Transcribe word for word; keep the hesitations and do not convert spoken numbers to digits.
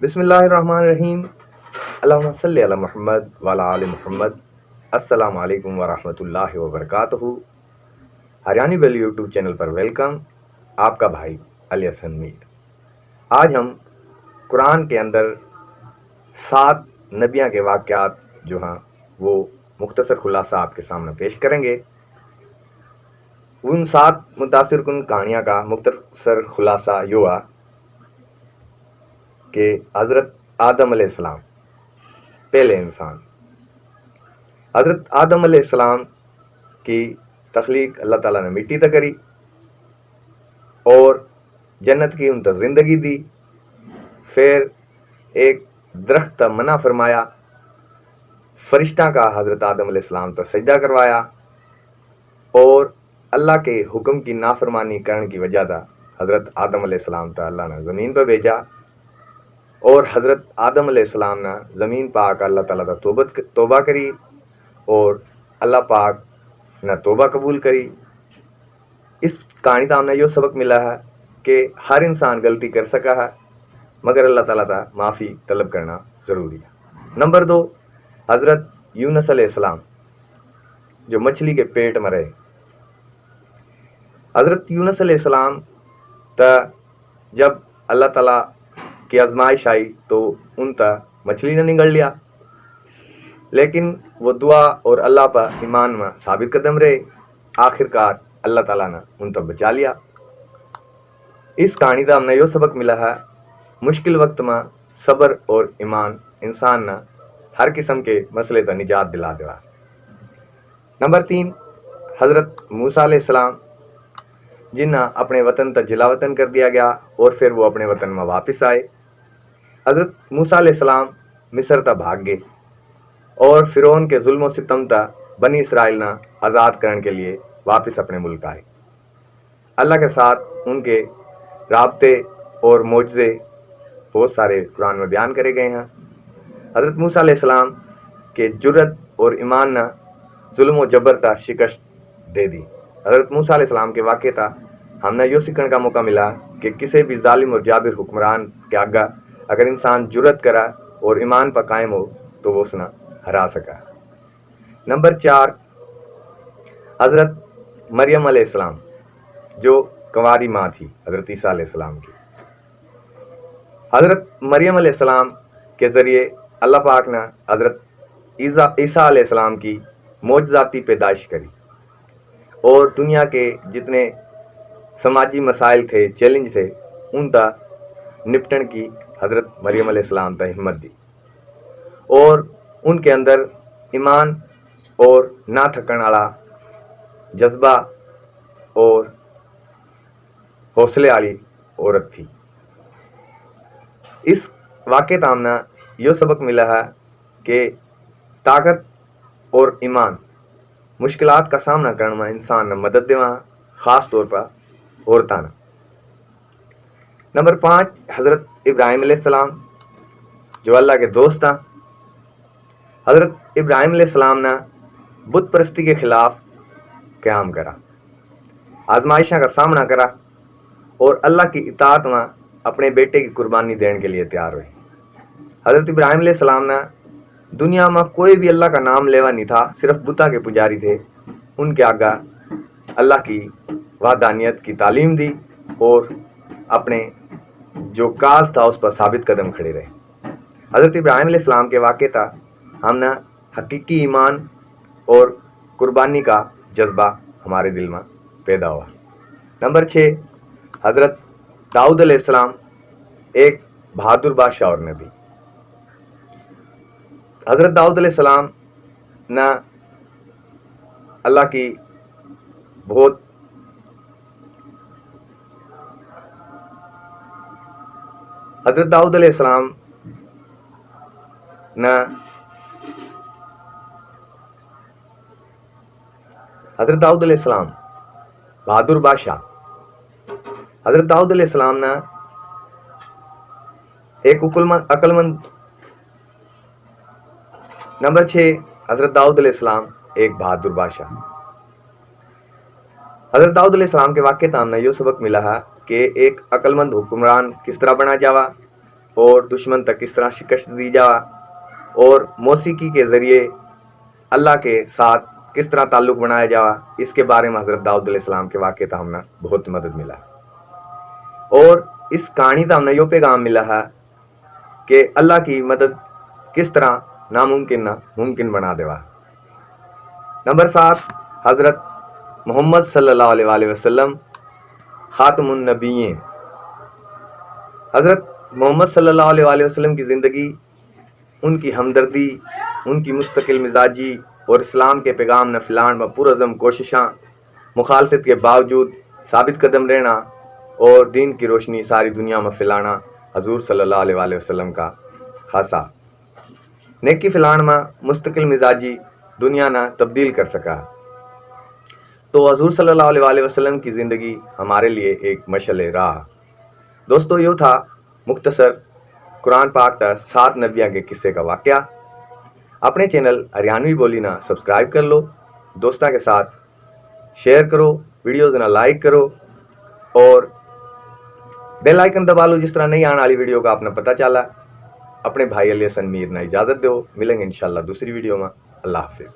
बिस्मिल्लाहिर्रहमानिर्रहीम। अल्लाहुम्मा सल्लि अला मुहम्मद व अला आलि मुहम्मद। अस्सलाम वालेकुम व रहमतुल्लाहि व बरकातहू। हरियाणी बेल YouTube चैनल पर वेलकम। आपका भाई अली हसन मीर। आज हम कुरान के अंदर सात नबियां के वाक़यात जो हैं, वो मुख्तसर खुलासा आपके सामने पेश करेंगे। उन सात मुतासिर कुन कहानियां का मुख्तसर खुलासा यो है कि हज़रत आदम अलैहिस्सलाम, पहले इंसान, हज़रत आदम अलैहिस्सलाम की तख्लीक अल्लाह ताला ने मिट्टी तै करी और जन्नत की उन तै जिंदगी दी। फिर एक दरख्त तै मना फरमाया, फरिश्ता का हज़रत आदम अलैहिस्सलाम तै सजदा करवाया और अल्लाह के हुक्म की नाफरमानी करण की वजह तै हज़रत आदम अलैहिस्सलाम तै अल्लाह ने ज़मीन पर भेजा और हज़रत आदम अलैहिस्सलाम ने ज़मीन पाक अल्लाह ताला तै तौबत, तौबा करी और अल्लाह पाक ने तौबा कबूल करी। इस कहानी तै हमने यो सबक मिला है कि हर इंसान गलती कर सका है, मगर अल्लाह ताला तै माफ़ी तलब करना ज़रूरी है। नंबर दो, हज़रत यूनुस अलैहिस्सलाम जो मछली के पेट में रहे। हज़रत यूनुस अलैहिस्सलाम तै जब अल्लाह ताला की आजमाइश आई तो उन तै मछली ने निगल लिया, लेकिन वो दुआ और अल्लाह पर ईमान में साबित कदम रहे। आखिरकार अल्लाह ताला ने उन तै बचा लिया। इस कहानी तै हमने यो सबक मिला है, मुश्किल वक्त में सब्र और ईमान इंसान ने हर किस्म के मसले तै निजात दिला देवा। नंबर तीन, हज़रत मूसा अलैहिस्सलाम, जिन्हें अपने वतन तै जिला वतन कर दिया गया और फिर वो अपने वतन में वापस आए। हज़रत मूसा अलैहिस्सलाम मिस्र तै भाग गए और फिरौन के जुल्म सितम तै बनी इसराइल ने आज़ाद करने के लिए वापस अपने मुल्क आए। अल्लाह के साथ उनके राबते और मोजज़े बहुत सारे कुरान में बयान करे गए हैं। हज़रत मूसा अलैहिस्सलाम के जुर्रत और ईमान ने जुल्म और जबर तै शिकस्त दे दी। हज़रत मूसा अलैहिस्सलाम के वाक़े तै हमने यो सीखने का मौका मिला कि किसी भी जालिम और जाबिर हुक्मरान के आगे अगर इंसान जुर्रत करा और ईमान पर कायम हो तो वो उसने हरा सका। नंबर चार, हज़रत मरियम अलैहिस्सलाम जो कंवारी माँ थी हज़रत ईसा अलैहिस्सलाम की। हज़रत मरियम अलैहिस्सलाम के ज़रिए अल्लाह पाक ने हज़रत ईसा, ईसा अलैहिस्सलाम की मोजज़ाती पैदाइश करी और दुनिया के जितने समाजी मसाइल थे, चैलेंज थे, उन तै निपटन की हज़रत मरियम अलैहिस्सलाम तै हिम्मत दी और उनके अंदर ईमान और ना थकण वाला जज्बा और हौसले वाली औरत थी। इस वाक़े तै हमने यो सबक मिला है कि ताकत और ईमान मुश्किलात का सामना करण में इंसान ने मदद देवा, खास तौर पर औरतां ने। नंबर पाँच, हज़रत इब्राहिम अलैहिस्सलाम, जो अल्लाह के दोस्त हैं। हज़रत इब्राहिम अलैहिस्सलाम ने बुत परस्ती के खिलाफ क़याम करा, आजमाइशां का सामना करा और अल्लाह की इताअत में अपने बेटे की कुर्बानी देने के लिए तैयार हुए। हज़रत इब्राहिम अलैहिस्सलाम ने दुनिया में कोई भी अल्लाह का नाम लेवा नहीं था, सिर्फ बुतां के पुजारी थे। उनके आगे अल्लाह की वहदानियत की तालीम दी और अपने जो काज था उस पर साबित कदम खड़े रहे। हज़रत इब्राहिम अलैहिस्सलाम के वाक़े तै हमने हकीकी ईमान और कुर्बानी का जज्बा हमारे दिल में पैदा हुआ। नंबर छः, हज़रत दाऊद अलैहिस्सलाम, एक बहादुर बादशाह और नबी। हज़रत दाऊद अलैहिस्सलाम ने अल्लाह की बहुत, हज़रत दाऊद अलैहिस्सलाम ने, हज़रत दाऊद अलैहिस्सलाम बहादुर बादशाह, हज़रत दाऊद अलैहिस्सलाम ने एक उकुलमंद, अकलमंद। नंबर छः, हज़रत दाऊद अलैहिस्सलाम एक बहादुर बादशाह। हज़रत दाऊद अलैहिस्सलाम के वाक़े तै हमने यो सबक मिला है कि एक अकलमंद हुक्मरान किस तरह बना जावा। और दुश्मन तक किस तरह शिकस्त दी जावा और मौसीकी के जरिए अल्लाह के साथ किस तरह ताल्लुक बनाया जावा, इसके बारे में हज़रत दाऊद अलैहिस्सलाम के वाक़े तै हमने बहुत मदद मिला। और इस कहानी तै हमने यो पैगाम मिला है कि अल्लाह की मदद किस तरह नामुमकिन ना मुमकिन बना देवा। नंबर सात, हज़रत मोहम्मद सल्लल्लाहु अलैहि वसल्लम खातमुन नबिय्यीन। हज़रत मोहम्मद सल्लल्लाहु अलैहि वसल्लम की ज़िंदगी, उनकी हमदर्दी, उनकी मुस्तकिल मिजाजी और इस्लाम के पैगाम न फैलाण में पुरज़म कोशिशां, मुखालफत के बावजूद साबित कदम रहना और दीन की रोशनी सारी दुनिया में फैलाना हजूर सल्लल्लाहु अलैहि वसल्लम का खासा। नेकी फैलाण में मुस्तकिल मिजाजी दुनिया ना तब्दील कर सका। तो हजूर सल्लल्लाहु अलैहि वसल्लम की ज़िंदगी हमारे लिए एक मशल राह। दोस्तों, यो था मुख्तसर कुरान पाक का सात नबियां के किस्से का वाकया। अपने चैनल हरियाणवी बोली ना सब्सक्राइब कर लो, दोस्तों के साथ शेयर करो, वीडियोज़ ना लाइक करो और बेल आइकन दबा लो, जिस तरह नई आने वाली वीडियो का आपने पता चला। अपने भाई अली हसन मीर ना इजाज़त दो, मिलेंगे इंशाल्लाह दूसरी वीडियो में। अल्लाह हाफिज़।